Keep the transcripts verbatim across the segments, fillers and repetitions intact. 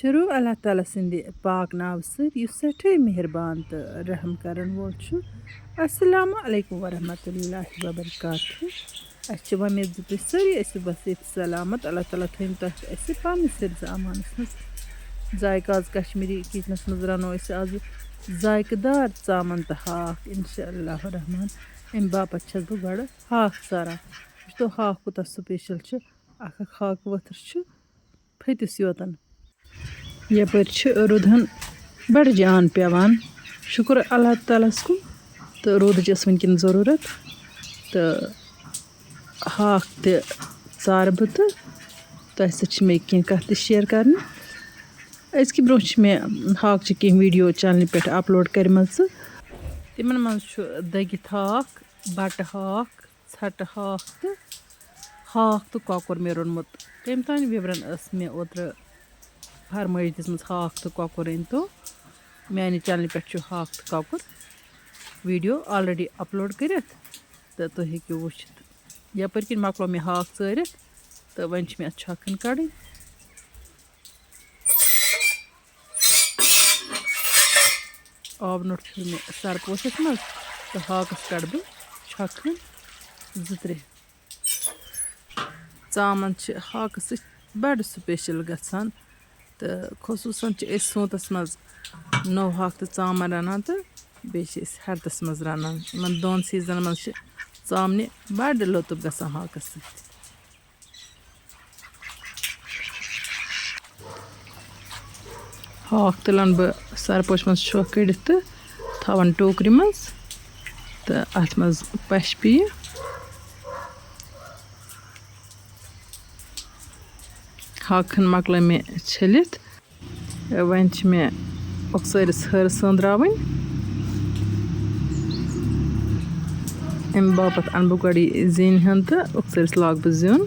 شروع اللہ تعالیٰ سٕنٛدِ پاک ناوٕ سۭتۍ، یُس سٮ۪ٹھٕے مہربان تہٕ رحم کرن وول چھُ۔ السلام علیکم ورحمۃ اللہ وبرکاتہ۔ اَسہِ چھِ وۄمید زِ تُہۍ سٲری ٲسِو بس ییٚتہِ سلامت۔ اللہ تعالیٰ تھٲیِن تۄہہِ تہٕ اَسہِ پننِس حفظ امانس منٛز۔ ذایقہٕ آز کشمیٖری کچنس منٛز رنو أسۍ آز ذایقہٕ دار ژامن تہٕ ہاکھ، انشاء اللہ الرحمن۔ امہِ باپتھ چھَس بہٕ گۄڈٕ ہاکھ ژاران۔ وٕچھتو ہاکھ کوٗتاہ سپیشل چھُ۔ اکھ اکھ ہاکہٕ ؤتھٕر چھُ پھٔتِس یوتن۔ یپٲرۍ چھُ روٗدہن بڑٕ جان پٮ۪وان۔ شُکر اللہ تعالیٰ ہس کُن تہٕ روٗدٕچ ٲس وٕنکیٚن ضروٗرت۔ تہٕ ہاکھ تہِ ژارٕ بہٕ تہٕ تۄہہِ سۭتۍ چھِ مےٚ کینٛہہ کتھ تہِ share کرنہِ۔ أزکہِ برونٛہہ چھِ مےٚ ہاکچہِ کینٛہہ video channelہِ پٮ۪ٹھ upload کٔرمٕژٕ۔ تِمن منٛز چھُ دٔگِتھ ہاکھ، بٹہٕ ہاکھ، ژھٹہٕ ہاکھ تہٕ ہاکھ تہٕ کۄکُر مےٚ روٚنمُت۔ تٔمۍ تام وِورن ٲس مےٚ اوترٕ فرمٲیش دِژمٕژ ہاکھ تہٕ کۄکُر أنۍ تو۔ میانہِ channelہِ پٮ۪ٹھ چھُ ہاکھ تہٕ کۄکُر video already upload کٔرِتھ تہٕ تُہۍ ہیٚکِو وٕچھِتھ۔ یپٲرۍ کِنۍ مۄکلو مےٚ ہاکھ ژٲرِتھ تہٕ وۄنۍ چھِ مےٚ اَتھ چھۄکھ ہن کَڑٕنۍ۔ آب نوٚٹ پھیُر مےٚ سرپوشَس منٛز تہٕ ہاکَس کَڑٕ بہٕ چھۄکھ ہن زٕ ترٛےٚ۔ ژامَن چھِ ہاکَس سۭتۍ بَڑٕ special گژھان۔ تہٕ خصوٗصاً چھِ أسۍ سونٛتَس منٛز نوٚو ہاکھ تہٕ ژامَن رَنان تہٕ بیٚیہِ چھِ أسۍ ہَردَس منٛز رَنان۔ یِمَن دۄن seasonن منٛز چھِ ژامنہِ بَڑٕ لطف گژھان ہاکَس سۭتۍ۔ ہاکھ تُلان بہٕ سرپوش منٛز چھۄکھ کٔڑِتھ تہٕ تھاوان ٹوکرِ منٛز تہٕ اَتھ منٛز پَشہِ پیٚیہِ۔ ہاکہٕ ہن مۄکلٲے مےٚ چھٔلِتھ۔ وۄنۍ چھِ مےٚ اوٚکژٲرِس ۂر سٲنٛدراوٕنۍ۔ اَمہِ باپتھ اَنہٕ بہٕ گۄڈٕ یہِ زِنۍ ہن تہٕ اوٚکژٲرِس لاگہٕ بہٕ زیُن۔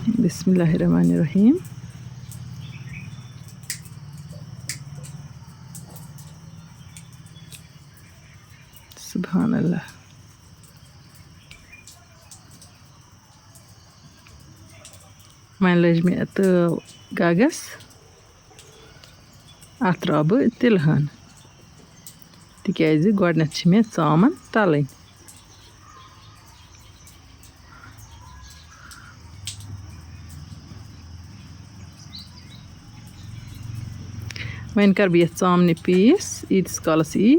بسم اللہ الرحمن الرحیم۔ سبحان اللہ۔ وۄنۍ لٔج مےٚ تٲو گگس۔ اَتھ ترٛاوٕ بہٕ تِلہٕ ہن، تِکیٛازِ گۄڈٕنٮ۪تھ چھِ مےٚ ژامَن تَلٕنۍ۔ وۄنۍ کَرٕ بہٕ یَتھ ژامنہِ piece، ییٖتِس کالَس یی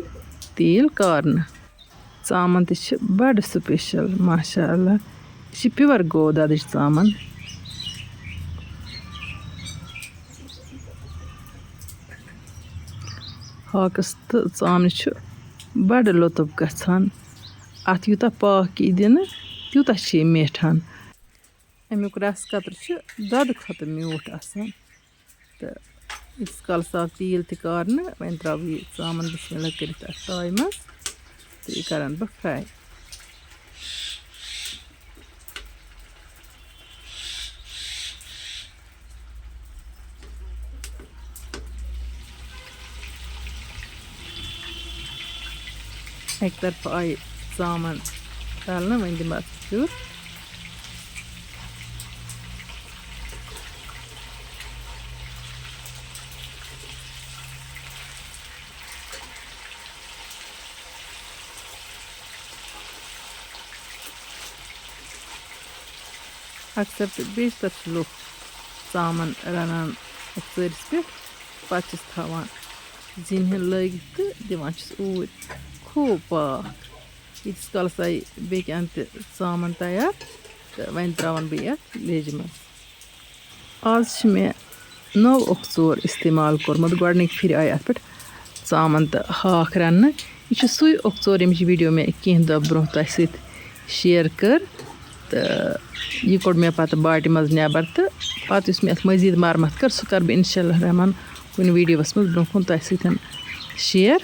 تیٖل کارنہٕ۔ ژامَن تہِ چھِ بَڑٕ special، ماشاء اللہ۔ یہِ چھِ pure گو دۄدٕچ ژامَن۔ ہاکَس تہٕ ژامنہِ چھُ بَڑٕ لطف گژھان۔ اَتھ یوٗتاہ پاکھ یی دِنہٕ، تیوٗتاہ چھِ یہِ میٹھان۔ اَمیُک رَس قطرٕ چھُ دۄدٕ کھۄتہٕ میوٗٹھ آسان۔ تہٕ ییٖتِس کالَس آو تیٖل تہِ کارنہٕ، وۄنۍ ترٛاوٕ بہٕ یہِ ژامَن بسم اللہ کٔرِتھ اَتھ تایہِ منٛز تہٕ یہِ کَرَن بہٕ fry۔ اَکہِ طرفہٕ آیہِ ژامَن تَلنہٕ، وۄنۍ دِمہٕ بہٕ اَتھ پھیُر۔ اکثر تہٕ بیشتر چھِ لُکھ ژامَن رَنان اوٚکژٲرِس پٮ۪ٹھ، پَتہٕ چھِس تھاوان زِنہِ ہِن لٲگِتھ تہٕ دِوان چھِس اوٗرۍ خوٗب پاکھ۔ ییٖتِس کالَس آیہِ بیٚکہِ اَندٕ تہِ ژامَن تیار تہٕ وۄنۍ ترٛاوَن بہٕ یَتھ لیٚجہِ منٛز۔ آز چھِ مےٚ نوٚو اوٚکژور استعمال کوٚرمُت۔ گۄڈٕنِکۍ پھِرِ آیہِ اَتھ پٮ۪ٹھ ژامَن تہٕ ہاکھ رَننہٕ۔ یہِ چھُ سُے اوٚکژور، ییٚمِچ video مےٚ کینٛہہ دۄہ برونٛہہ تۄہہِ سۭتۍ share کٔر۔ تہٕ یہِ کوٚڑ مےٚ پَتہٕ باٹہِ منٛز نٮ۪بَر تہٕ پَتہٕ یُس مےٚ اَتھ مٔزیٖد مَرمَت کٔر، سُہ کَرٕ بہٕ اِنشاء اللہ الرحمن کُنہِ videoوَس منٛز برونٛہہ کُن تۄہہِ سۭتۍ share۔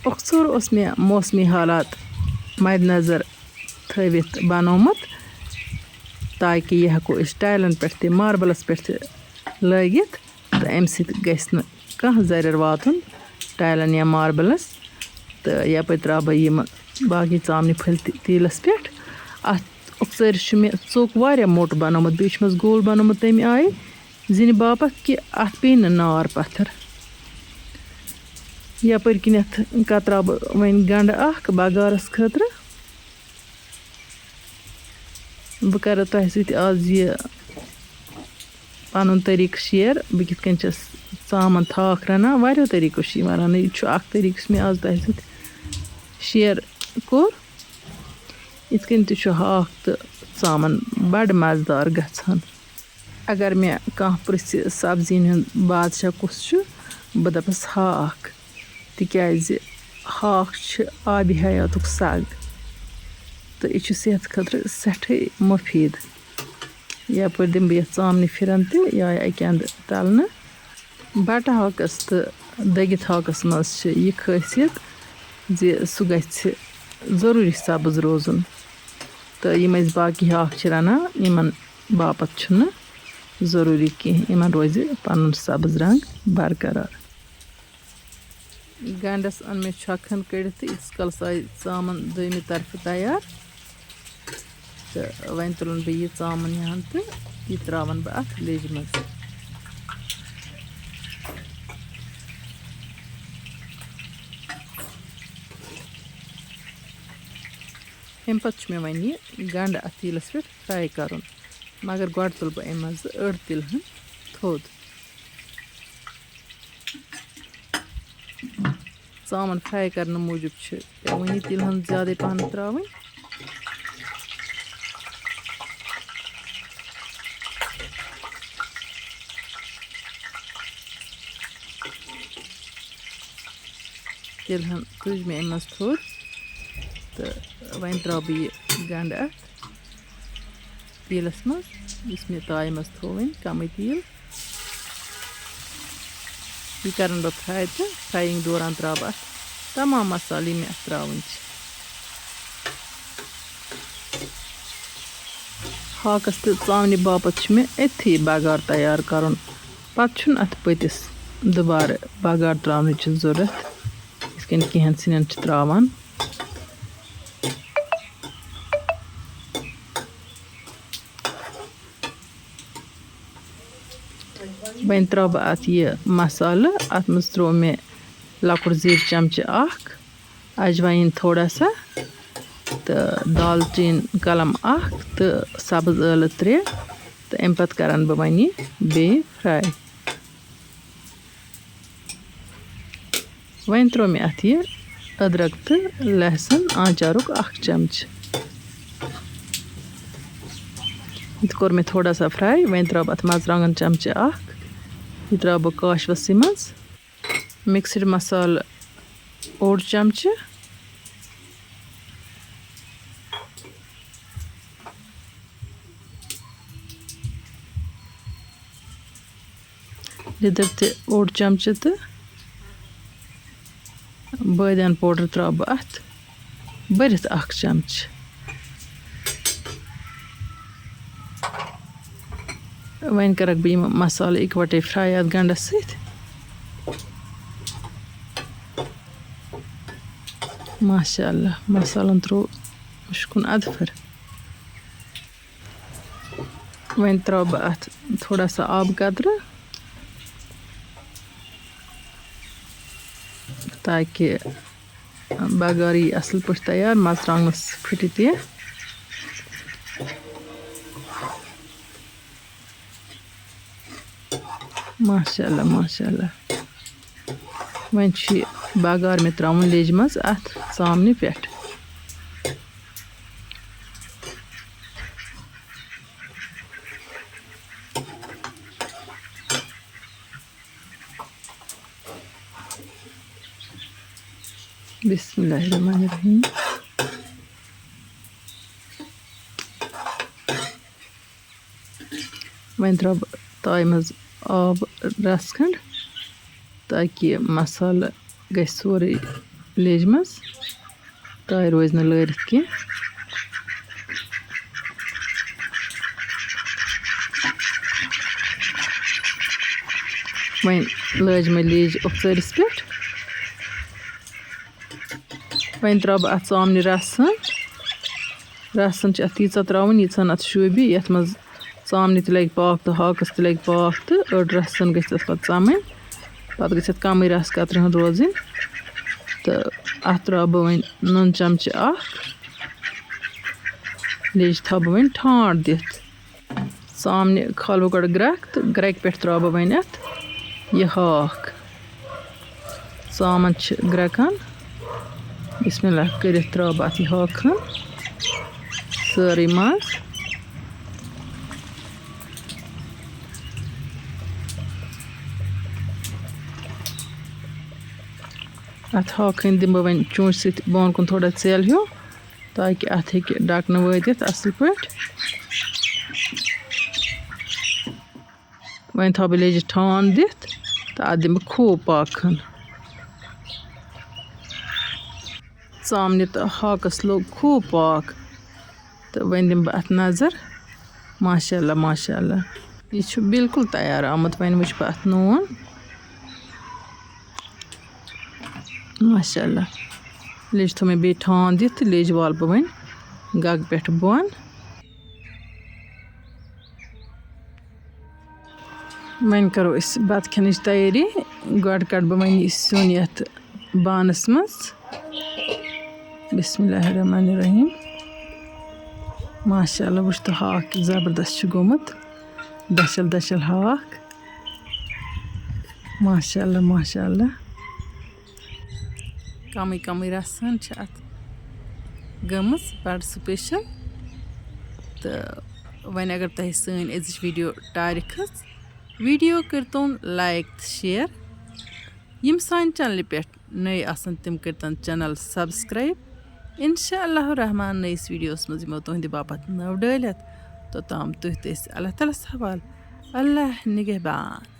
اوٚکژور اوس مےٚ موسمی حالات مَدِ نظر تھٲوِتھ بَنومُت، تاکہِ یہِ ہٮ۪کو أسۍ tileن پٮ۪ٹھ تہِ، marble پٮ۪ٹھ تہِ لٲگِتھ تہٕ اَمہِ سۭتۍ گژھِ نہٕ کانٛہہ زَرٮ۪ر واتُن tileن یا marbleس۔ تہٕ یَپٲرۍ ترٛاوٕ بہٕ یِم باقٕے ژامنہِ پھٔلۍ تہِ تیٖلَس پٮ۪ٹھ۔ اَتھ اوٚکژٲرِس چھُ مےٚ ژوٚک واریاہ موٚٹ بَنومُت، بیٚیہِ چھُ مَس گول بَنومُت تَمہِ آیہِ، زِنہِ باپتھ کہِ اَتھ پیٚیہِ نہٕ نار پَتھر۔ یَپٲرۍ کِنٮ۪تھ کَتراو بہٕ وۄنۍ گَنٛڈٕ اَکھ بَگارَس خٲطرٕ۔ بہٕ کَرٕ تۄہہِ سۭتۍ آز یہِ پَنُن طٔریٖقہٕ share، بہٕ کِتھ کٔنۍ چھَس ژامَن تھاکھ رَنان۔ واریاہو طٔریٖقو چھِ یِوان رَننہٕ، یہِ تہِ چھُ اَکھ طٔریٖقہٕ یُس مےٚ آز تۄہہِ سۭتۍ share کوٚر۔ یِتھ کٔنۍ تہِ چھُ ہاکھ تہٕ ژامَن بَڑٕ مَزٕدار گژھان۔ اگر مےٚ کانٛہہ پرٛژھِ سبزیَن ہُنٛد بادشاہ کُس چھُ، بہٕ دَپَس ہاکھ، تِکیٛازِ ہاکھ چھِ آبِ حیاتُک سَگ تہٕ یہِ چھُ صحتہٕ خٲطرٕ سٮ۪ٹھٕے مُفیٖد۔ یَپٲرۍ دِمہٕ بہٕ یَتھ ژامنہِ پھِرَن تہِ، یہِ آیہِ اَکہِ اَندٕ تَلنہٕ۔ بَٹہٕ ہاکَس تہٕ دٔگِتھ ہاکَس منٛز چھِ یہِ خٲصیت زِ سُہ گژھِ ضروٗری سبٕز روزُن۔ تہٕ یِم أسۍ باقٕے ہاکھ چھِ رَنان، یِمَن باپَتھ چھُنہٕ ضروٗری کینٛہہ، یِمَن روزِ پَنُن سبٕز رنٛگ برقرار۔ گنٛڈَس اوٚن مےٚ چھۄکھ ہن کٔڑِتھ تہٕ ییٖتِس کالَس آیہِ ژامَن دوٚیمہِ طرفہٕ تیار۔ تہٕ وۄنۍ تُلَن بہٕ یہِ ژامَن یہِ ہن تہٕ یہِ ترٛاوَن بہٕ اَتھ لیٚجہِ منٛز۔ اَمہِ پَتہٕ چھُ مےٚ وۄنۍ یہِ گنٛڈٕ اَتھ تیٖلَس پٮ۪ٹھ fry کَرُن، مگر گۄڈٕ تُلہٕ بہٕ اَمہِ منٛزٕ أڑ تِلہٕ ہن تھوٚد۔ ژامَن fry کرنہٕ موٗجوٗب چھِ پٮ۪وان یہِ تِلہٕ ہن زیادَے پَہَن ترٛاوٕنۍ۔ تِلہٕ ہن تُج مےٚ اَمہِ منٛز تھوٚد تہٕ وۄنۍ ترٛاوٕ بہٕ یہِ گنٛڈٕ اَتھ تیٖلَس منٛز، یُس مےٚ تایہِ منٛز تھوٚو وۄنۍ کَمٕے تیٖل۔ یہِ کَرَن بہٕ fry تہٕ frying دوران ترٛاوٕ بہٕ اَتھ تمام مصالہٕ یِم مےٚ اَتھ ترٛاوٕنۍ چھِ۔ ہاکَس تہٕ ژامنہِ باپتھ چھُ مےٚ أتھی بَگار تیار کَرُن، پَتہٕ چھُنہٕ اَتھ پٔتِس دُبارٕ بَگار ترٛاونٕچ ضوٚرَتھ، یِتھ کٔنۍ کینٛہَن سِنٮ۪ن چھِ ترٛاوان۔ وۄنۍ ترٛاوٕ بہٕ اَتھ یہِ مصالہٕ۔ اَتھ منٛز ترٛوو مےٚ لۄکُٹ زیٖر چمچہٕ اَکھ، اجوایِن تھوڑا سا، تہٕ دالچیٖن کلم اَکھ، تہٕ سبٕز ٲلہٕ ترٛےٚ، تہٕ اَمہِ پَتہٕ کَرَن بہٕ وۄنۍ یہِ بیٚیہِ fry۔ وۄنۍ ترٛوو مےٚ اَتھ یہِ أدرَک تہٕ لہسن آنٛچارُک اَکھ چمچہٕ۔ یہِ تہِ کوٚر مےٚ تھوڑا سا fry۔ وۄنۍ ترٛاوٕ بہٕ اَتھ مَرژٕوانٛگَن چمچہٕ اَکھ۔ یہِ ترٛاوٕ بہٕ کاشوَسٕے منٛز۔ Mixed مصالہٕ اوٚڑ چمچہٕ۔ لیٚدٕر تہِ اوٚڑ چمچہٕ تہٕ بٲدیان powder ترٛاوٕ بہٕ اَتھ بٔرِتھ اَکھ چمچہٕ۔ وۄنۍ کَرَکھ بہٕ یِم مصالہٕ اِکوَٹَے fry اَتھ گنٛڈَس سۭتۍ۔ ماشاء اللہ، مصالَن ترٛوو مُشکُن اَدفر۔ وۄنۍ ترٛاوٕ بہٕ اَتھ تھوڑا سا آبہٕ قطرٕ، تاکہِ بَغار یی اَصٕل پٲٹھۍ تیار، مَرژٕوانٛگنَس پھٕٹہِ تہِ۔ ماشاء اللہ، ماشاء اللہ۔ وۄنۍ چھُ یہِ بَغار مےٚ ترٛاوُن لیٚجہِ منٛز اَتھ ژامنہِ پٮ۪ٹھ۔ بسم اللہ الرحمن الرحیم۔ وۄنۍ ترٛاوٕ بہٕ تایہِ منٛز آب رَژھ کھنٛڈ، تاکہِ یہِ مصالہٕ گژھِ سورُے لیٚجہِ منٛز، تایہِ روزِ نہٕ لٲرِتھ کینٛہہ۔ وۄنۍ لٲج مےٚ لیٚج اوٚکژٲرِس پٮ۪ٹھ۔ وۄنۍ ترٛاوٕ بہٕ اَتھ ژامنہِ رَسَن۔ رَسَن چھِ اَتھ تیٖژاہ ترٛاوٕنۍ، ییٖژاہ اَتھ شوٗبہِ، یَتھ منٛز ژامنہِ تہِ لَگہِ پاکھ تہٕ ہاکَس تہِ لَگہِ پاکھ تہٕ أڑ رَسَن گژھِ تَتھ پَتہٕ ژَمٕنۍ۔ پَتہٕ گژھِ اَتھ کَمٕے رَس قطرٕ ہن روزٕنۍ۔ تہٕ اَتھ ترٛاوٕ بہٕ وۄنۍ نُن چَمچہٕ اَکھ۔ لیٚج تھاوٕ بہٕ وۄنۍ ٹھانٛڈ دِتھ۔ ژامنہِ کھالہٕ بہٕ گۄڈٕ گرٛٮ۪کھ تہٕ گرٛٮ۪کہِ پٮ۪ٹھ ترٛاوٕ بہٕ وۄنۍ اَتھ یہِ ہاکھ۔ ژامَن چھِ گرٛٮ۪کان۔ بسم اللہ کٔرِتھ ترٛاوٕ بہٕ اَتھ یہِ ہاکھ ہن سٲرٕے منٛز۔ اَتھ ہاکھ ہن دِمہٕ بہٕ وۄنۍ چونٛچہِ سۭتۍ بۄن کُن تھوڑا ژٮ۪ل ہیوٗ، تاکہِ اَتھ ہیٚکہِ ڈَکہٕ وٲتِتھ اَصٕل پٲٹھۍ۔ وۄنۍ تھاوٕ بہٕ لیٚجہِ ٹھانٛڈ دِتھ تہٕ اَتھ دِمہٕ بہٕ خوٗب پاکھ ہن۔ ژامنہِ تہٕ ہاکَس لوٚگ خوٗب پاکھ۔ تہٕ وۄنۍ دِمہٕ بہٕ اَتھ نظر۔ ماشاء اللہ، ماشاء اللہ۔ یہِ چھُ بالکل تیار آمُت۔ وۄنۍ وٕچھِ بہٕ اَتھ نوٗن۔ ماشاء اللہ۔ لیٚجہِ تھوٚو مےٚ بیٚیہِ ٹھانٛڈ دِتھ تہٕ لیٚجہِ والہٕ بہٕ وۄنۍ گَگہٕ پٮ۪ٹھ بۄن۔ وۄنۍ کَرو أسۍ بَتہٕ کھٮ۪نٕچ تیٲری۔ گۄڈٕ کَڑٕ بہٕ وۄنۍ یہِ سیُن یَتھ بانَس منٛز۔ بسم اللہ الرحمن الرحیم۔ ماشاء اللہ، وٕچھ تو ہاکھ کیُتھ زبردست چھُ گوٚمُت۔ دَچھَل دَچھَل ہاکھ۔ ماشاء اللہ، ماشاء اللہ۔ کَمٕے کَمٕے رَس ہن چھِ اَتھ گٔمٕژ، بَڑٕ special۔ تہٕ وۄنۍ اگر تۄہہِ سٲنۍ أزِچ video ٹارِ کھٔژ، video کٔرۍتون like تہٕ share۔ یِم سانہِ channelہِ پٮ۪ٹھ نٔے آسَن، تِم کٔرۍتَن channel subscribe۔ انشاء اللہ الرحمن، نٔیِس videoس منٛز یِمو تُہٕنٛدِ باپتھ نٔو ڈٲلِتھ۔ توٚتام تُہۍ تہٕ أسۍ اللہ تعالیٰ ہَس حوالہٕ۔ اللہ نِگہبان۔